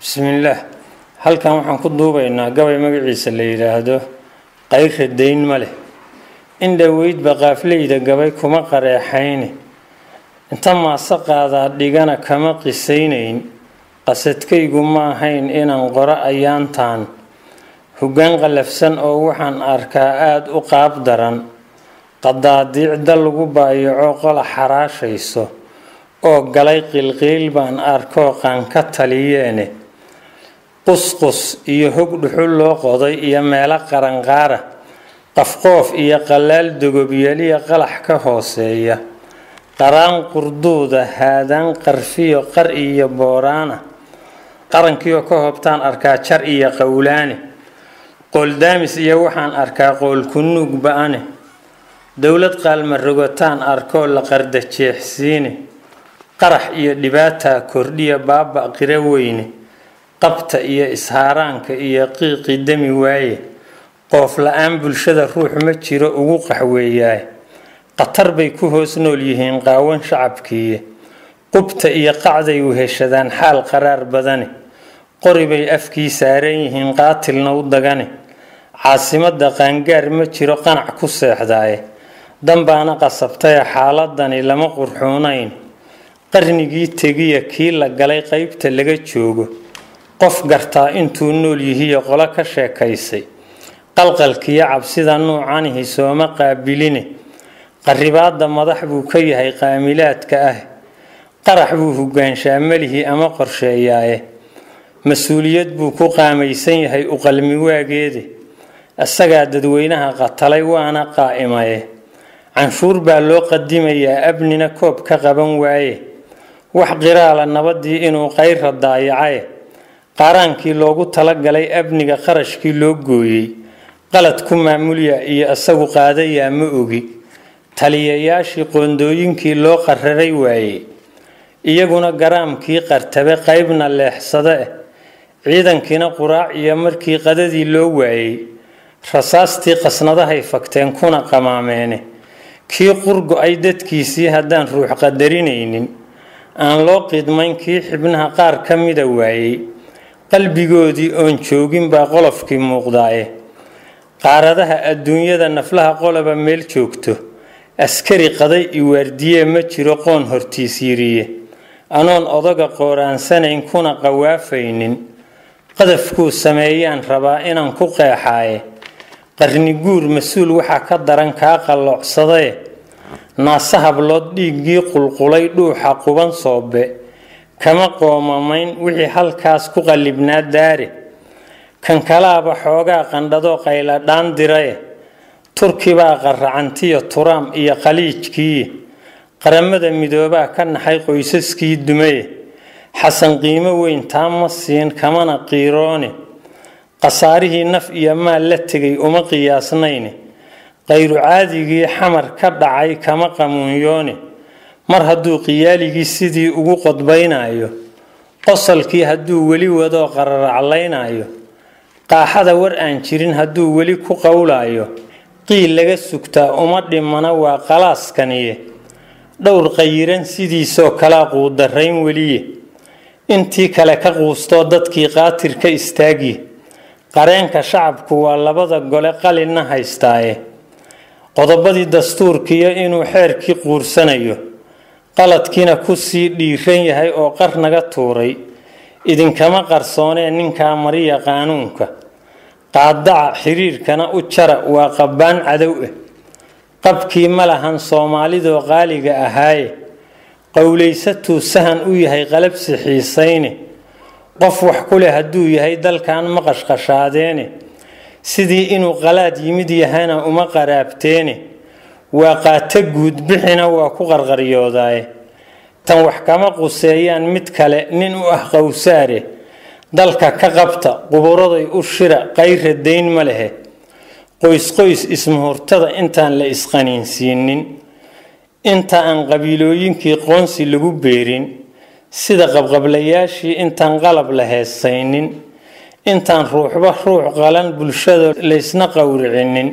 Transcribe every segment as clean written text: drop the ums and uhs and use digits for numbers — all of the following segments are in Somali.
Bismillaah. Halkan waxaan ku duubaynaa gabay magaciisa la yidhaahdo Qayra Dayn Ma Leh. In dhoweydba qaafleyda gabay kuma qareexayne, inta maase qaadaa dhigana kama qisaynayn. Qasadkaygu ma ahayn inaan qoro ayaantaan hoggaan qallafsan oo waxaan arkaa aada u qaab daran, qadaadiicda lagu baayaco, qola xaraashayso oo galay qilqiil baan arkoo qaan ka taliyeene. Qusqus iyo hog dhuxul loo qoday iyo meelo qaranqaara, qafqoof iyo qallaal, dogobyeliya qalax ka hooseeya, qaraan qurduuda, haadaan qarfiyo, qar iyo booraana, qarankiioo ka hoobtaan arkaa jar iyo qowlaane. Qooldaamis iyo waxaan arkaa qoolkunuug ba-ane. Dowlad qaalma rogataan arkoo la qarda jeexsiine. Qarax iyo dhibaataa kordhiya baaba qira weyne. Qabta iyo ishaaraanka iyo qiiqi demi waaye. Qoof la-aan bulshada ruux ma jiro ugu qaxweeyaay. Khatar bay ku hoos nool yihiin qaawan shacabkiiye. Qubta iyo qacday weheshadaan xaal qaraar badane. Qori bay afkii saaran yihiin, qaatilna u dagane. Caasimadda qaangaar ma jiro qanac ku seexdaaye. Danbaana qasabtaye, xaaladani lama qurxuunayn. Qarnigii tegiya kii la galay qaybta laga joogo, qof gartaa intuu nool yihiyo qolo ka sheekaysay qalqalkiyo cabsida nuucanihi sooma qaabiline. Qaribaadda madax buu ka yahay qaamilaadka ah. Qarax buu hogaanshaa melihi ama qorsheeyaaye. Mas-uuliyad buu ku qaamaysan yahay u qalmi waageede. Isagaa dadweynaha qatalay waana qaa'imaye. Canshuur baa loo qadimayaa, abnina koob ka qaban waaye. Wax qiraala nabadii inuu qayra daayacaye. Qaaraankii loogu talagalay abniga qarashkii loo gooyey qalad ku maamulya iyo isagu qaadayaa ma ogi. Taliyayaashii qoondooyinkii loo qararay waayey, iyaguna garaamkii qartabe qaybna leexsade eh. Ciidankiina quraac iyo markii qadadii loo waayey rasaastii qasnadahay fagteen kuna qamaameene. Kii qurgo-ay dadkiisii haddaan ruux qadarinaynin, aan loo qidmayn kii xibnaha qaar ka mida waayey, qalbigoodii oon joogin baa qolofkii muuqdaaye. Qaaradaha adduunyada naflaha qoloba meel joogto, askari qaday iwaardiyee ma jiro qoon hortiis yiriye. Anoon odaga qooraansanayn kuna qawaafaynin qadafkuu sameeyaan rabaa inaan ku qeexaaye. Qarni guur mas-uul waxaa ka daran kaa qalloocsadaye. Naase hablood dhiiggii qulqulay dhuuxa quban soobe kama qoomamayn wixii halkaas ku qallibnaa daare. Kan kalaaba xoogaa qandhadoo qayladhaan diraye. Turkibaa qaracantiyo turaam iyo qaliijkii. Qaramada midoobaa ka naxay qoysaskii dumaye. Xasan qiimo weyn taa ma siin kamana qiiroone. Khasaarihii naf iyo maal la tegay uma qiyaasnayne. Qayru caadigii Xamar ka dhacay kama qamuunyoone. Mar hadduu qiyaaligii sidii ugu qodbaynayo, qosolkii hadduu weli wadoo qararaclaynayo, qaaxada war aan jirin hadduu weli ku qowlayo, qiil laga sugtaa uma dhimana waa qalaaskaniye. Dhowr qayiran sidiisoo kalaa quudarayn weliye. Intii kale ka quustoo dadkii qaatir ka istaagi. Qareenka shacabku waa labada gole qalinna haystaaye. Qodobadii dastuurkiiyo inuu xeerkii quursanayo, qaladkiina ku sii dhiiran yahay oo qar naga tuuray idinkama qarsoonee. Ninkaa mariya qaanuunka, qaadaca xiriirkana u jara, waa qabbaan cadow ah. Qabkii ma lahan Soomaalidoo qaaliga ahaaye. Qowlaysatuu sahan u yahay qalabsi xiisayne. Qof wax ku leh hadduu yahay dalkan ma qashqashaadeene. Sidii inuu qalaad yimid yahana uma qaraabteene. Waa qaato guud bixina waa ku qarqaryoodaaye. Tan wax kama quseeyaan mid kale nin u ah qowsaare. Dalka ka qabta quburaday u shira. Qayra dayn ma lehe. Qoys qoys ismuhurtada intaan la isqaniinsiinin, inta aan qabiilooyinkii qoonsi lagu beerin, sida qabqablayaashii intaan qalab la heesaynin, intaan ruuxba ruux qalan bulshada laysna qowricinin,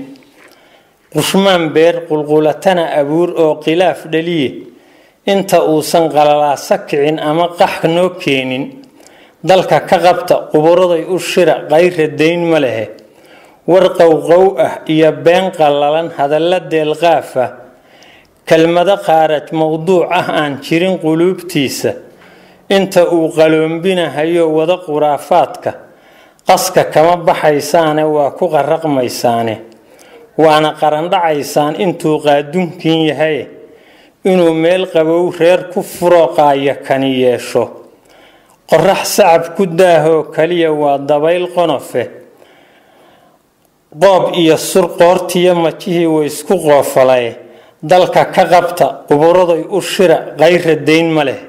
qushmaan beer qulqulatana abuur oo khilaaf dhaliye, inta uusan qalalaaso kicin ama qax noo keenin, Dalka ka qabta, quburaday u shira, Qayra dayn ma lehe. War qowqow ah iyo been qallalan, hadalla deelqaaf ah, kelmado qaaraj mowduuc ah aan jirin, quluubtiisa inta uu qaloombinahayo wada khuraafaadka, qaska kama baxaysaane, waa ku qaraqmaysaane, waana qarandhacaysaan intuu qaadunkiin yahay. Inuu meel qabow reer ku furo qaaya kani yeesho, qorax sacab ku daahoo kaliya waa dabayl qonofe. Qoob iyo sur qoortiyo majihii way isku qoofalay. Dalka ka qabta, quburaday u shira, Qayra dayn ma leh.